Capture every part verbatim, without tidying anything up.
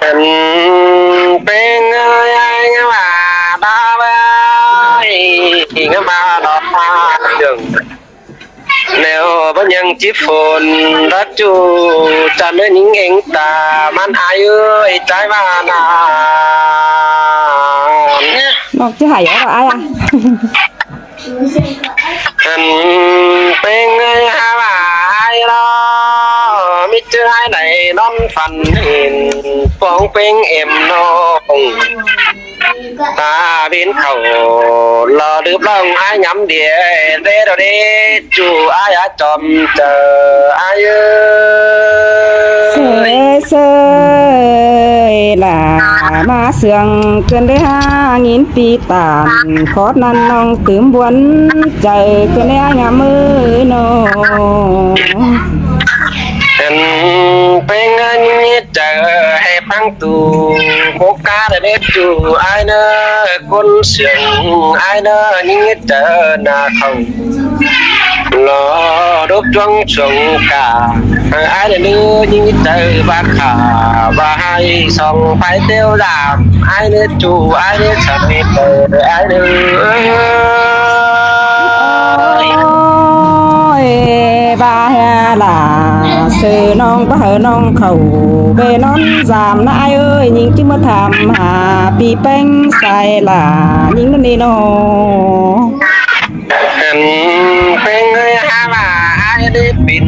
Ăn ꞌpéng ơi, ai ꞌnhá ꞌmá đa ꞌvới, ꞌnhá ꞌmá đa ꞌmá sương. ꞌNéo báu ꞌnhắng ꞌchí phôn đa ꞌchu, chăn ới ꞌnhính ꞌeng ta ꞌmắn ai ới, ꞌchái ꞌva ꞌnặn. ꞌNọng ꞌchí hảư ai à? Ăn ꞌpéng ơi, ha ꞌva ai lo, ꞌmí ꞌchư ai đảy ꞌnón phăn ꞌhịn, ꞌpóng ꞌpéng êm ꞌnọng. Ta ꞌviến khảu lo đứp ꞌlọng ai ngắm đia, đé đo đé, ꞌchu ai á chom chaư ai ới. Sơi sơi lả ꞌmá sương ꞌcợn đé ha ꞌnghín pi tản, khót ꞌnặn ꞌnọng tứm buôn chaư ꞌcợn đé ai ngắm ới ꞌnọng. Ăn ꞌpéng ơi, ꞌnhính chaư hảư ꞌphắng tu, khốp cá đa đé ꞌchu ai ꞌnớ, ꞌcốn sương ai ꞌnớ, ꞌnhính chaư nả khảu lo đốp chuông chuông cả. Ai ꞌnớ ꞌnhính chaư ꞌva khả ꞌva ꞌhại song phái ꞌtếo đam, ai ꞌnớ ꞌchu ai ꞌnớ săng ꞌtơ ai ꞌnớ. Ôi, ꞌva hả lả, sư ꞌnọng ꞌva hảư ꞌnọng khảu báu ꞌnón dam ꞌnớ ai ới, ꞌnhính ꞌchí ꞌmá tham hả pi ꞌpéng sai lả, ꞌnhính ꞌnặn ꞌnị ꞌnọ. Ăn ꞌpéng ơi, ha ꞌva ai đé pên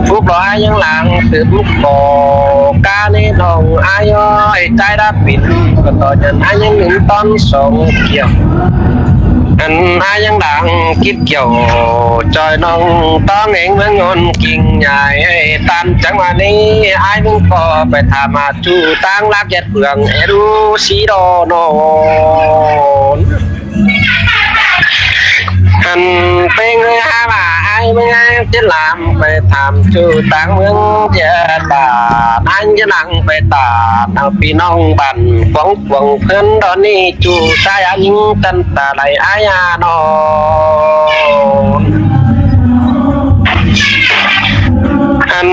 phúc lo ai ꞌnhắng lăng tứm khảu cá ꞌnị ꞌnọng ai ới, ꞌchái đa pên ꞌcọ ꞌtoi nhẳn ai ꞌnhắng ꞌnưng ꞌtón song kiẻo. Ăn ai ꞌnhắng lăng kít kiẻo ꞌchoi ꞌnọng ꞌtóng ꞌeng ꞌmướng ꞌnhọn king nhai, ꞌtan chắng ꞌva ꞌnị ai ꞌmướng ꞌcọ pay tham ꞌmá ꞌchu ꞌtáng lác ꞌdệt phượng é đu sí đo ꞌnọn. Ăn ꞌpéng ơi, ha ꞌva ai ꞌmướng ai ꞌchí lam pay tham ꞌchu ꞌtáng ꞌmướng ꞌdệt bản, ai ꞌchí lăng pay tản au ꞌpi ꞌnọng bản cuông cuông ꞌphớn đo ꞌnị ꞌchu ꞌchái ai ꞌnhính ꞌtăn ta đảy ai a ꞌnọn. Ăn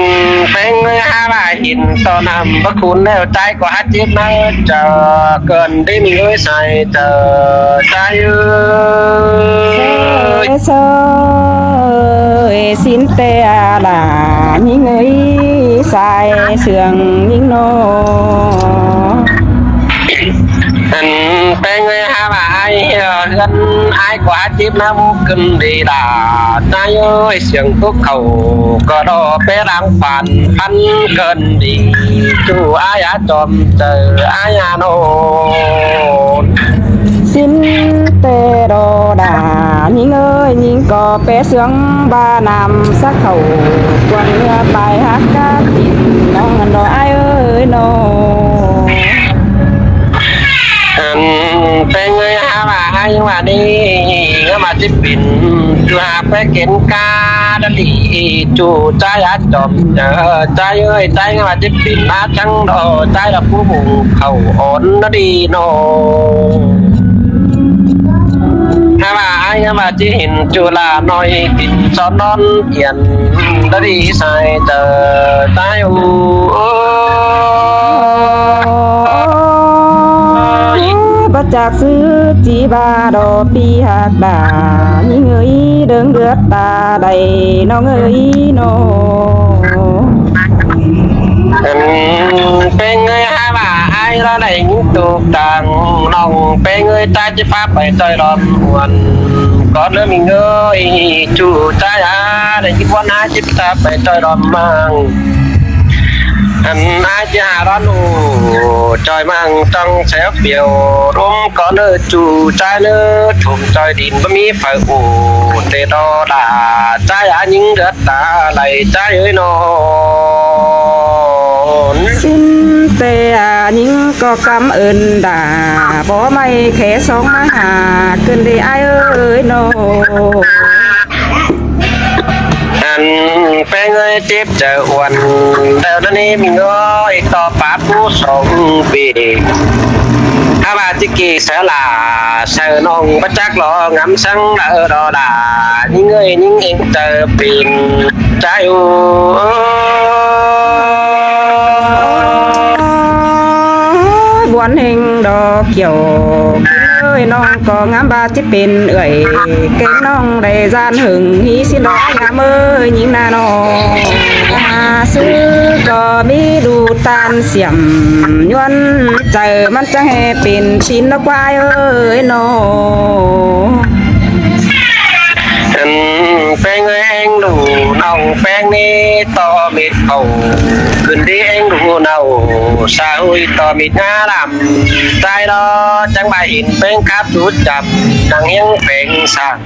ꞌpéng ơi, ha ꞌva hin ꞌto năm báu khun ꞌlẹo ꞌchái ꞌcọ hák chếp ꞌnớ, chaư ꞌcợn đé ꞌmí ới sai chaư, ꞌchái ới. Sơi sơi, sín ꞌtẹ a lả ꞌnhính ới, sai sương ꞌnhính ꞌnọ. Ăn ꞌpéng ơi, ha ꞌva ai ꞌhướn ai ꞌcọ hák chếp ꞌnớ báu ꞌcợn đi đa, ꞌchái ới, sương tốc khảu ꞌcọ đo pé lăng phản phắn ꞌcợn đi ꞌchu ai á chom chaư ai a ꞌnọn. Sín ꞌtẹ đo đa ꞌnhính ới, ꞌnhính ꞌcọ pé sương ba năm sắc khảu cuông ꞌnhưa pay hák cá tin ꞌnọng ăn đo ai ới ꞌnọ. Ăn ꞌpéng ơi, ha ꞌva ai ꞌva ꞌnị ꞌnhá ꞌmá chếp pên ꞌchu ha pé kén cá đa đi ꞌchu ꞌchái á chom, ơ, ꞌchái ới, ꞌchái ꞌnhá ꞌmá chếp pên ꞌmá chắng đo ꞌchái đa phú bung khảu ón đa đi ꞌnọ. Ha ꞌva ai ꞌnhá ꞌmá chếp pên ꞌchu lả ꞌnọi tin son ꞌnón yên đa đi sai chaư ꞌchái ới. Báu chác sư ꞌchí ba đo ꞌpi hák đa ꞌnhính ới, đơng đướt ta đảy ꞌnọng ới ꞌnọ. Ăn ꞌpéng ơi, ha ꞌva ai ꞌlạ đảy ꞌnhính ꞌtộc tang ꞌnọng ꞌpéng ơi, ꞌchái ꞌchí pá pay ꞌchoi đom uôn. Cón ꞌnớ ꞌmí ới, ꞌchu ꞌchái a đảy ꞌchí ꞌpuốn ai ꞌchí pá pay ꞌchoi đom ꞌmáng. Ăn ai ꞌchí ha đón ú ꞌchoi ꞌmáng ꞌtong séc piêu đôm cón ꞌnớ ꞌchu ꞌchái ꞌnớ, thôm ꞌchoi đin báu ꞌmí phaư ú, ꞌtẹ đo đa ꞌchái a ꞌnhính đướt ta đảy ꞌchái ới ꞌnọn. Sín ꞌtẹ a ꞌnhính ꞌcọ căm ơn đa, báu ꞌmạy khé song ꞌmá ha ꞌcợn đi ai ới ꞌnọ. Ăn ꞌpéng ơi, chếp chaư uôn đaư ꞌnớ ꞌnị ꞌmí ới, ꞌto pá pú song pi. Ha ꞌva ꞌchí kỉ saư lả saư ꞌnọng báu chác lo ngắm săng đaư đo đa ꞌnhính ới, ꞌnhính ꞌeng chaư pên ꞌchái ới. Quan hên đó kiẻo ơi, ꞌnọng ꞌcọ ngắm ꞌva ꞌchí pên ơi, kén ꞌnọng đảy ꞌdan hưng hí ꞌsịn đó ꞌnhám ơi ꞌnhính ꞌna ꞌnọ. ꞌA sư ꞌcọ ꞌmí đu ꞌtan siẻm ꞌnhuôn chaư ꞌmắn chắng ꞌhê pên ꞌsịn đó ꞌquá ơi ꞌnọ. Ăn ꞌpéng ơi, ꞌéng đu ꞌnọng ꞌpéng ꞌnị ꞌto mết khảu, khửn đi ꞌéng đu ꞌnọng sa ꞌhụi ꞌto mết ꞌná ꞌlam. Chai đó chắng ꞌva hên ꞌpéng khắp đu chăm nẳng ꞌhiếng ꞌpéng sa.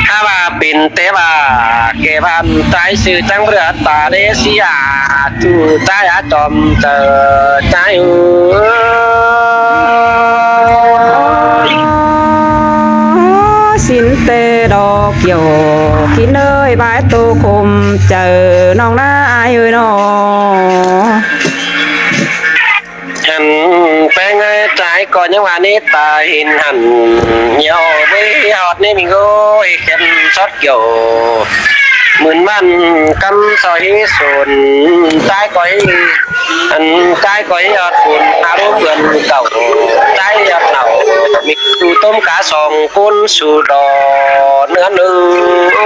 Hák ꞌva pên té ꞌva kẻ ꞌvan chai sư chắng ꞌpưa ta đé ꞌsị a, ꞌchu chai a chom chaư chai ư. Ơ, ꞌsịn té đó kiẻo khín ơi, bái tô khôm chaư ꞌnọng ꞌna ai ơi ꞌnọ. Ăn ꞌpéng ơi, chai ꞌcọ ꞌnhắng ꞌva ꞌnị ta hên hẳn nhiều ꞌvới ꞌhọt ꞌnị ꞌmí ꞌgô ꞌhê khen sót kiẻo mưn ꞌmắn cắm soi ꞌhí sôn. Chai ꞌcọ ꞌhí, ăn chai ꞌcọ ꞌhí ꞌhọt cún a rú bươn cảu, chai ꞌhọt nảu ꞌmí ꞌchu tốm cá song cún su đo ꞌnứa ꞌnư. Ơ,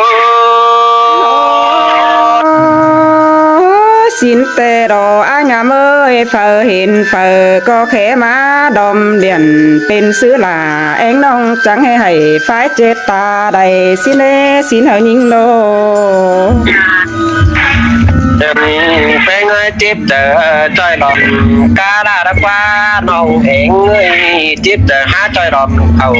ꞌsịn té đó ai ꞌnhám ơi, phaư hên phaư ꞌcọ khé ꞌmá đom điện pên ꞌsứ lả, ꞌéng ꞌnọng chắng ꞌhê hảy phái chết ta đảy ꞌsịn ê ꞌsịn hảư ꞌnhính đô. Ăn ꞌpéng ơi, chếp chaư ꞌchoi lom cá đa đa ꞌquá ꞌnọng ꞌéng ơi, chếp chaư hák ꞌchoi lom khảu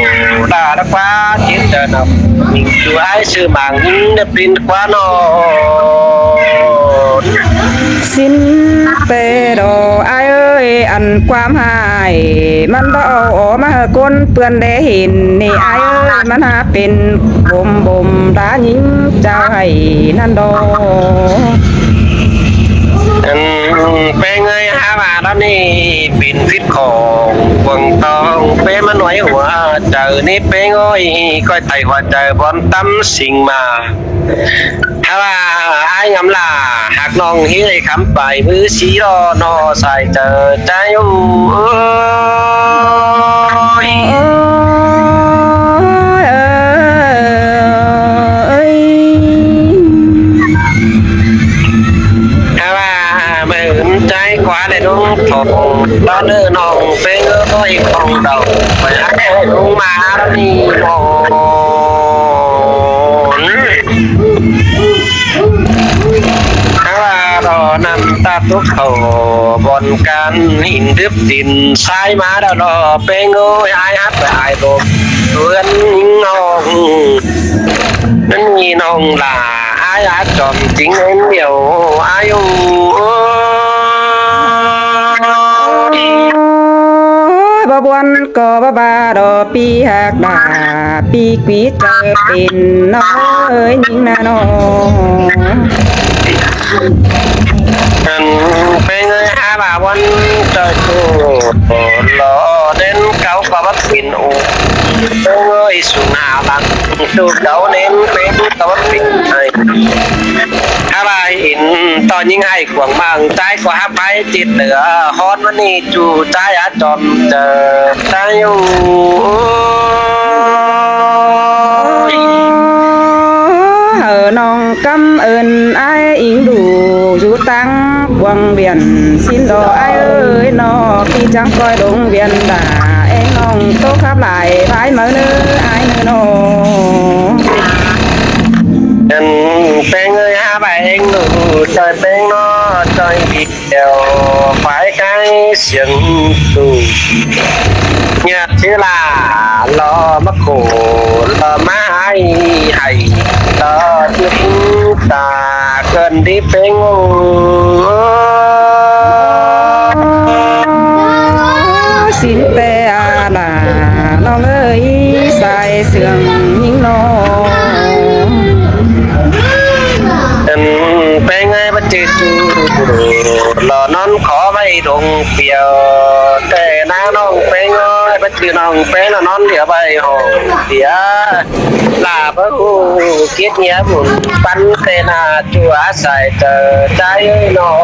đa đa ꞌquá, chếp chaư ꞌnọng ꞌchu ai sư mang ꞌnhính đa pên ꞌquá ꞌnọ. ꞌSịn té đó ai ơi, ăn ꞌquám hại ꞌmắn báu au ók ꞌmá hảư ꞌcốn ꞌpươn đé hên ꞌnị ai ơi, ꞌmắn hák pên bôm bôm đá ꞌnhính chảu hảy ꞌnặn đó. Ăn ꞌpéng ơi, hák ꞌva đó ꞌnị pên phít khong cuông tong pé ꞌmắn ꞌnọi hua chaư ꞌnị ꞌpéng ơi, ꞌcoi tai hua chaư bón tắm sing ꞌma. Hák ꞌva ai ngắm lả hák ꞌnọng ꞌhí đảy khắm pay ꞌmứ ꞌsị lo ꞌnọ sai chaư chai ư. Ơi, ơi, ơi. Hák ꞌva mưn chai ꞌquá đảy đung thong đó ꞌnớ ꞌnọng ꞌpéng ơi, khong đaư pay hák đảy đung ꞌmá đó ꞌnị ꞌnọng. Hák ꞌva đó ꞌnặn ta tốc khảu bón căn hên đứp tin sai ꞌmá đó lo ꞌpéng ơi, ai hák pay ai bốp ꞌhướn ꞌnọng. ꞌNặn ꞌnị ꞌnọng lả ai a chom chính ꞌhến điêu ai ư. Ơ, báu buôn ꞌcọ báu ba đó ꞌpi hák đa ꞌpi quí chaư pên ꞌnọng ơi ꞌnhính ꞌna ꞌnọ. Ăn ꞌpéng ơi, hák ꞌva ꞌbuôn chaư ꞌchu lo ꞌnén cáu ꞌcọ báu pên ư. ꞌPéng ơi, sung hả lăng ꞌchu cáu ꞌnén ꞌpéng ꞌcọ báu pên ai. Hák ꞌva hên ꞌto ꞌnhính ai cuông mang chai ꞌcọ hák pay chết lửa ꞌhọt ꞌmắn ꞌnị ꞌchu chai a chom chaư chai ư. Hảư ꞌnọng cắm ơn ai ính đu dú táng cuông biển ꞌsịn đó ai ơi ꞌnọ, ꞌpi chắng ꞌcoi đông biển đa ꞌéng ꞌnọng tốc khắp lai bái máư ꞌnớ ai ꞌnớ ꞌnọ. Ăn ꞌpéng ơi, hák ꞌva ꞌéng đu ꞌchoi ꞌpéng ꞌnọ ꞌchoi đi. Đeo phái cái siêng tù nhạc thế là lo mắc khổ lo má ai hay lo nước ta cần đi phê ngô. Xin te a là nó ngơi sai sương những nó. Ăn phê ngơi bắt chư tu lo non khó vay đồng phiêu. Kẻ ná nong pé ngói, bắt chư nong pé nó nón đĩa bay hổ đĩa. Là bớ hù kiết nghĩa bùn bắn tê nà chùa sai tờ trái ơi nó.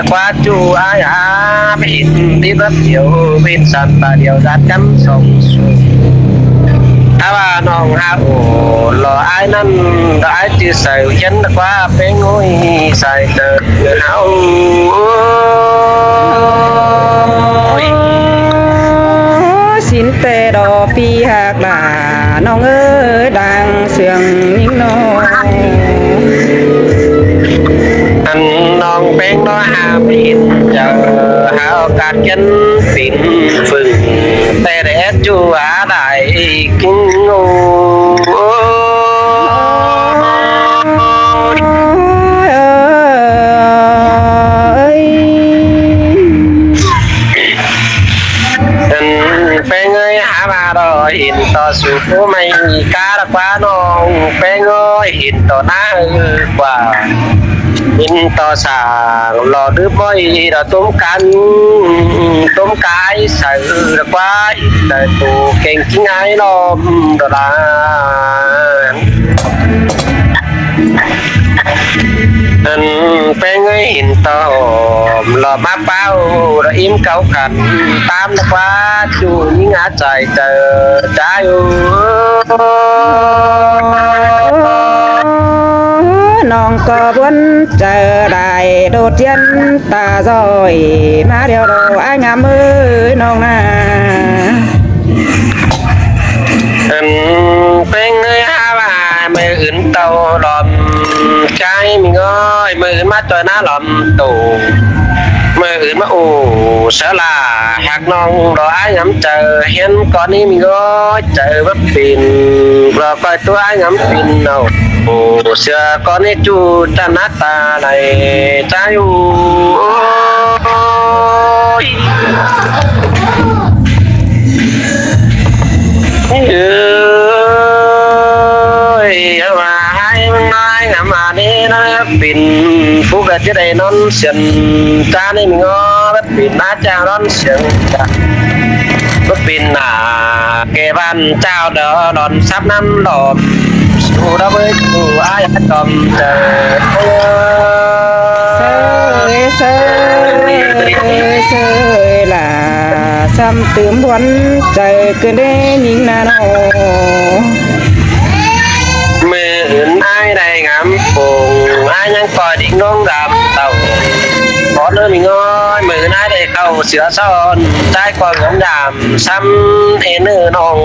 ꞌquá ꞌchu ải hák ꞌhịn đi bớt điêu ꞌvến săn ta điêu ꞌdệt cắm sông su. Ta ꞌva ꞌnọng hák ổ lỏ ải ꞌnặn, lỏ ải ꞌchư sau ꞌhiến ꞌquá ꞌpéng ꞌnọi sai ꞌtớ hảư. Sính ꞌtẹ đo ꞌpi hák lả ꞌnọng ới đang siêng ꞌnịnh ꞌnọng. Ăn ꞌnọng ꞌpéng ꞌnọi hák ꞌhịn chaư hảư cát ꞌkiến pin phưng ꞌtẹ đé ꞌchu hák đảy kính ngô. Ơi. Ăn ꞌpéng ơi hák ꞌva đo ꞌhịn ꞌto su phú ꞌmạy cá đa ꞌquá ꞌnọng ꞌpéng ơi ꞌhịn ꞌto ná ư ꞌquá. ꞌHịn ꞌto sảng lỏ đứp ꞌmới đo tốm căn tốm cái sau đa ꞌquá ꞌhịn đa tu keng kính ải ꞌlóm đo đa. Ăn ꞌpéng ơi ꞌhịn ꞌto ꞌhôm lỏ ꞌmá ꞌpáo đo im cáu căn ꞌtám đa ꞌquá ꞌchu ꞌnhính ải sai chaư ꞌchái ư. ꞌNọng ꞌcọ ꞌbuốn chaư đảy đột ꞌdiến ta ꞌdội ꞌmá điêu đo ải ngắm ơi ꞌnọng ꞌna. Ăn ꞌpéng ơi hák ꞌva ꞌmự ứn ꞌto lom ꞌchái ꞌmí ꞌngới ꞌmự ứn ꞌmá ꞌchoi ꞌná lom ꞌtố. ꞌMự ứn ꞌmá ú sáư lả hák ꞌnọng đo ải ngắm chaư ꞌhiến ꞌcọ ꞌnị ꞌmí ꞌngới chaư báu pên. Lỏ ꞌcoi ꞌtố ải ngắm pên ꞌnọng. Ú sia ꞌcọ ꞌnị ꞌchu ꞌchăn ꞌná ta đảy ꞌchái ư. Ôi. Ơi, hák ꞌva ải ꞌmá ải ngắm ꞌnị ꞌnớ pên phú ꞌcọ ꞌchí đảy ꞌnón siêng ꞌchá ꞌnị ꞌmí ꞌngới báu pên ꞌná ꞌchá ꞌnón siêng ꞌchá. Báu pên ꞌná kẻ ꞌván chảu đỏ đón sắp năm đỏ. Su đỏ bới su ải hák đom chaư. Sơi, sơi, sơi lả sắm tứm ꞌbuốn chaư ꞌcứn đé ꞌnhính ꞌna ꞌnọ. ꞌMự ứn ải đảy ngắm phông ải ꞌnhắng ꞌcoi đính ꞌnọng dăm tảu. Bót ꞌnớ ꞌmí ꞌngới ꞌmự ứn ải đảy khảu sia son ꞌchái ꞌcoi ngắm dăm sắm ên ꞌnớ ꞌnọng.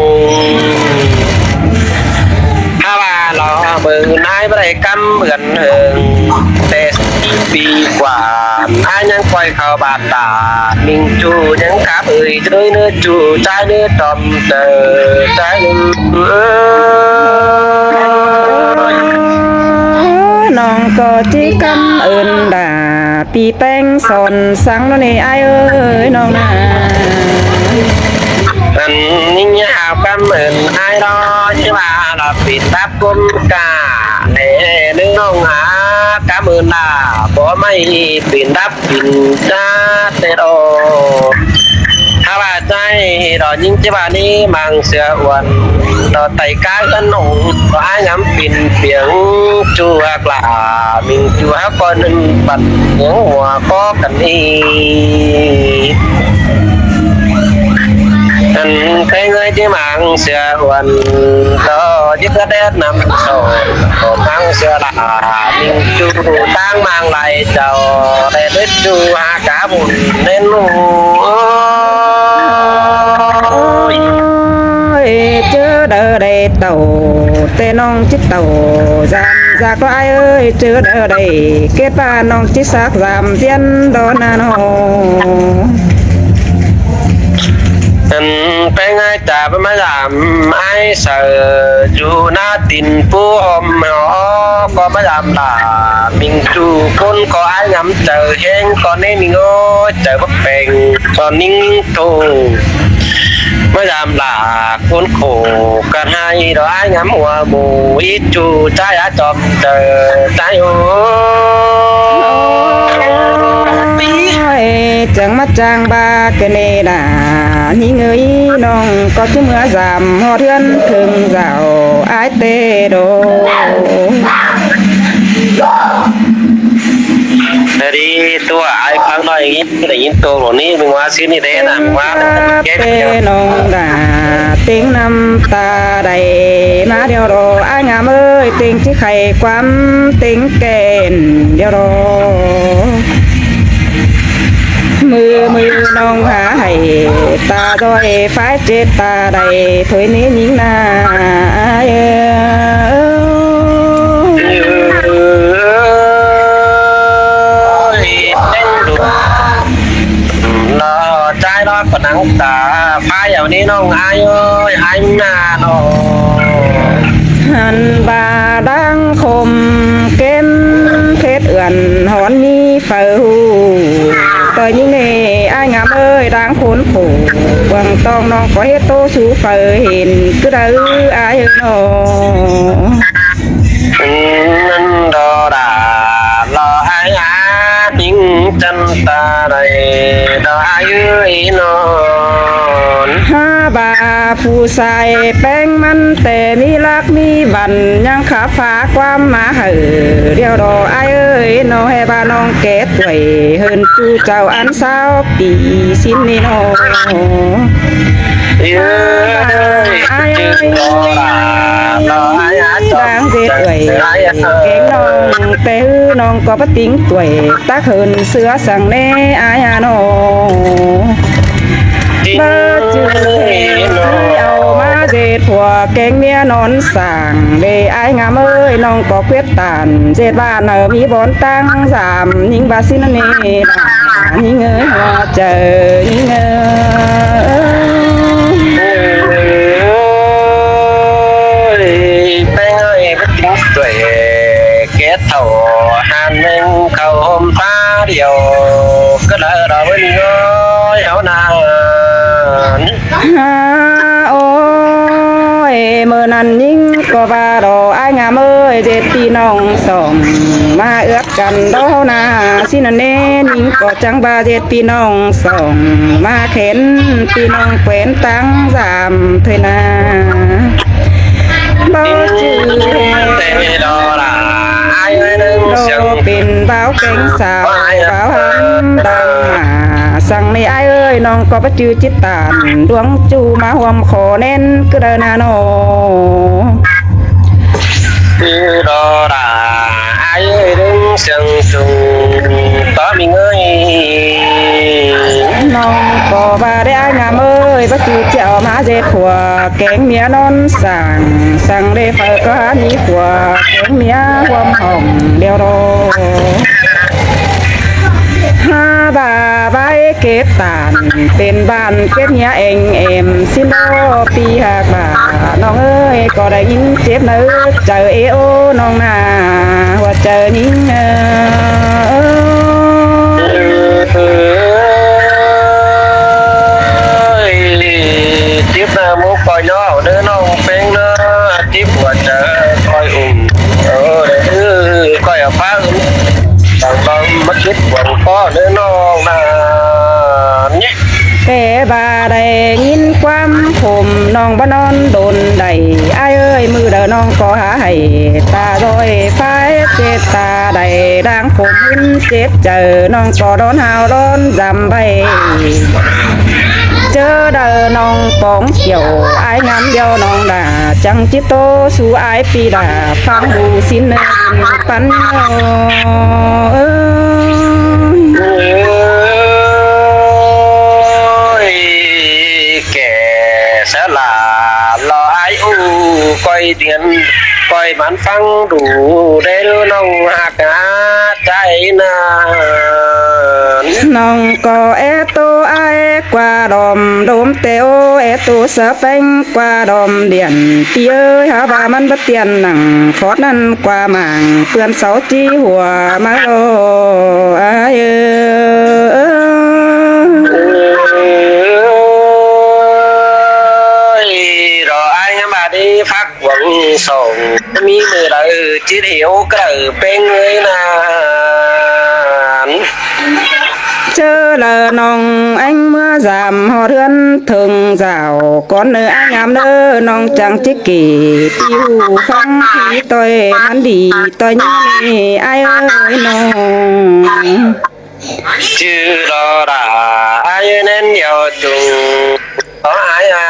Hák ꞌva lỏ ꞌmự ứn ải báu đảy cắm ươn hơng ꞌtẹ pi quán ải ꞌnhắng ꞌcoi khảu bản ta ꞌmính ꞌchu ꞌnhắng cắp ơi ꞌchới ꞌnớ ꞌchu ꞌchái ꞌnớ đom chaư ꞌchái ꞌnớ. ꞌNọng ꞌcọ ꞌchí cắm ươn đả ꞌpi ꞌpéng son săng ꞌnọ ꞌnị ải ơi ꞌnọng ꞌna. Ăn ꞌnhính hák cắm ươn ải đo ꞌchí ꞌva lỏ pên đắp ꞌcốn ca ꞌnị ꞌnớ ꞌnọng hák cắm ươn đả báu ꞌmạy pên đắp pên ꞌchá ꞌtẹ đo. Hák ꞌva ꞌchái đo ꞌnhính ꞌchí ꞌva ꞌnị mang sia uôn đo tai cá ứn ꞌnọng đo ải ngắm pên piêng ꞌchu hák lả ꞌmính ꞌchu hák ꞌcoi ꞌnưng băn ꞌnhắng hua ꞌcọ căn ꞌnị. Ăn ꞌpéng ơi ꞌchí mang sia uôn đo dứt ꞌdệt năm sổ ꞌcọ mang sia lả ꞌmính ꞌchu ꞌtáng mang lai chảu đảy đứt ꞌchu hák cá bun ꞌnén ꞌnụ. Ôi, ꞌchớ đaư đảy tảu ꞌtẹ ꞌnọng ꞌchí tảu dăm dặc ꞌló ải ơi, ꞌchớ đaư đảy kết ꞌva ꞌnọng ꞌchí sák dăm ꞌdiến đo ꞌna ꞌnọ. Ăn ꞌpéng ơi chả báu ꞌmá dăm ải sau dú ꞌná tin pú ꞌhôm hảư ꞌcọ ꞌmá dăm lả ꞌmính ꞌchu ꞌcốn ꞌcọ ải ngắm chaư ꞌhéng ꞌcọ ꞌnị ꞌmí ꞌngới chaư báu peng ꞌcọ ꞌnhính ꞌnhính thô. ꞌMá dăm lả ꞌcốn khổ căn ꞌhại đo ải ngắm hua mù ít ꞌchu ꞌchái ải chom chaư ꞌchái ơi. Ôi, chắng ꞌmá chắng ꞌva ꞌcọ ꞌnị đa ꞌnhính ơi ꞌnọng ꞌcọ ꞌchí ꞌmứa dăm ꞌhọt ꞌhướn khương dảo ải ꞌtẹ đô. Đi ꞌTua ai ꞌphắng ꞌnọi ꞌnghín, ꞌnhính ꞌtố lỏ ꞌnị, ꞌmứng ꞌmá ꞌsịn ꞌnị đé nả, ꞌmứng ꞌmá. ꞌTếng ꞌnọng đa, ꞌtếng ꞌnặm ta đảy ꞌmá điêu đo, ai ngắm ơi, ꞌtếng ꞌchí khay ꞌquám ꞌtếng kẻn điêu đo. ꞌMự ꞌmự ꞌnọng hả hảy, ta ꞌdội phái chết ta đảy thôi ꞌnị ꞌnhính nả, ai ơi. Ôi, ꞌtếng đu. Nó, ꞌchái nó ꞌcọ nắng ta, phái dẻo ꞌnị ꞌnọng ai ơi, ai nả nó. Hẳn ꞌva đang khôm kén phết ươn hón ꞌmí phaư ꞌhụ. ꞌToi ꞌnhính ꞌnị ai ngắm ơi, đang khốn khổ, quảng tong ꞌnọng ꞌcọ ꞌhế ꞌtố sú phaư hên, cứ đaư ai ơi nó. ꞌNặn đó đa, lo ai á, ꞌnhính chăn ta đảy, đó ai ơi nó. Hả ꞌva phủ sai ꞌpéng ꞌmắn ꞌtẹ ꞌmí lác ꞌmí văn, ꞌnhắng khả phá ꞌquám ꞌmá hảư điêu đo ai ơi nó, ꞌhế ꞌva ꞌnọng ké tuổi hơn ꞌchu chảu ăn sáu pi ꞌsịn ꞌnị nó. Ai ơi, đang ꞌdệt ꞌuổi, kéng ꞌnọng ꞌtẹ ꞌhứ ꞌnọng ꞌcọ báu ꞌtếng tuổi, tắc hơn ꞌsứa săng ꞌnê ai ha nó. Báu ꞌchư ꞌtẹ ꞌsứ au ꞌmá ꞌdệt phua kéng ꞌmía ꞌnón sảng, đê ai ngắm ơi, ꞌnọng ꞌcọ ꞌquiết tản ꞌdệt ꞌva nả ꞌmí bón ꞌtáng dam, ꞌnhính ꞌva ꞌsịn ꞌnị đa, ꞌnhính ơi, ꞌhua chaư ꞌnhính ơi. Ôi, ꞌpéng ơi, báu ꞌtếng tuổi, ké thảu hàn ꞌmếng khảu hôm phá điêu, cứ đaư đó báu ꞌnị ơi, hảư nả. Hả ôi, ꞌmự ꞌnặn ꞌnhính ꞌcọ ꞌva đó ai ngắm ơi, ꞌdệt ꞌpi ꞌnọng sỏng ꞌmá ướt căn đó nả, ꞌsịn ꞌnặn ꞌnê ꞌnhính ꞌcọ chắng ꞌva ꞌdệt ꞌpi ꞌnọng sỏng ꞌmá khén ꞌpi ꞌnọng quén ꞌtáng dam thôi nả. Báu ꞌchư ꞌtẹ đó đa, ai ơi, đô pên báo kéng sao, báo hẳn đang mả săng ꞌnị ai ơi, ꞌnọng ꞌcọ báu ꞌchư chít tản, ꞌluống ꞌchu ꞌmá ꞌhuôm khổ ꞌnén cứ đaư nả nó. Cứ đó đa, ai ơi, đương siêng sung, tó ꞌmí ơi. ꞌNọng ꞌcọ ꞌva đé ai ngắm ơi, báu ꞌchư chảu ꞌmá ꞌdệt phua kéng ꞌmía ꞌnón sảng, săng đê phaư ꞌcọ hả ꞌmí phua kéng ꞌmía ꞌhuôm hỏng điêu đo. Hả ꞌva bái kết tản, pên bản kết nghĩa eng em ꞌsịn đó ꞌpi ꞌhặc ꞌva. ꞌNọng ơi, ꞌcọ đảy ꞌnhính chếp nả chaư ê ố ꞌnọng nả, ꞌhua chaư ꞌnhính ơi. Chếp nả ꞌmú ꞌcoi ꞌnhó đaư ꞌnọng ꞌpéng ꞌnớ, chếp ꞌhua chaư ꞌcoi ủm. Ơ, đaư ꞌcoi ꞌphắng. Tẳng tẳng ꞌmá chếp quảng ꞌpó đaư ꞌnọng nả. Té ꞌva đảy ꞌnghín ꞌquám khôm ꞌnọng báu ꞌnón đôn đảy, ai ơi, ꞌmự đaư ꞌnọng ꞌcọ hả hảy, ta ꞌdội phái chết ta đảy đang khôm ꞌhín chết chaư, ꞌnọng ꞌcọ đón hao đón dăm ꞌvạy. ꞌChớ đaư ꞌnọng póng kiẻo ai ngắm điêu ꞌnọng đa, chắng chít ꞌtố sú ai ꞌpi đa, ꞌphắng đu ꞌsịn ꞌnưng pắn ꞌnớ. Ôi, kẻ xá lạ lo ai u coi điện, coi mán phăng đủ để đứa nông hạt ngã trái nan. ꞌNọng ꞌcọ é tô ai ꞌquá đom đốm tẻo, é tô sa peng ꞌquá đom điện. ꞌPi ơi, hả ꞌva ꞌmắn báu tiên nẳng phót ꞌnặn ꞌquá mảng ꞌpươn sáu ꞌchí hua ꞌmá lô ai ơi. Ôi, rồi ai ngắm bà đi phát quảng sổ, mi mười đợt chít hiếu cờ peng ơi nan. ꞌChớ đaư ꞌnọng ꞌéng ꞌmứa dăm ꞌhọt ꞌhướn thơng dảo, cón ꞌnớ ai ngắm ꞌnớ ꞌnọng chắng chít kỉ, ꞌpi ꞌhụ ꞌphắng ꞌpi ꞌtoi ꞌmắn đi ꞌtoi ꞌnhá ꞌnị ai ơi ꞌnọng. ꞌchư lo đa ai ꞌnén điêu chung, lo ai a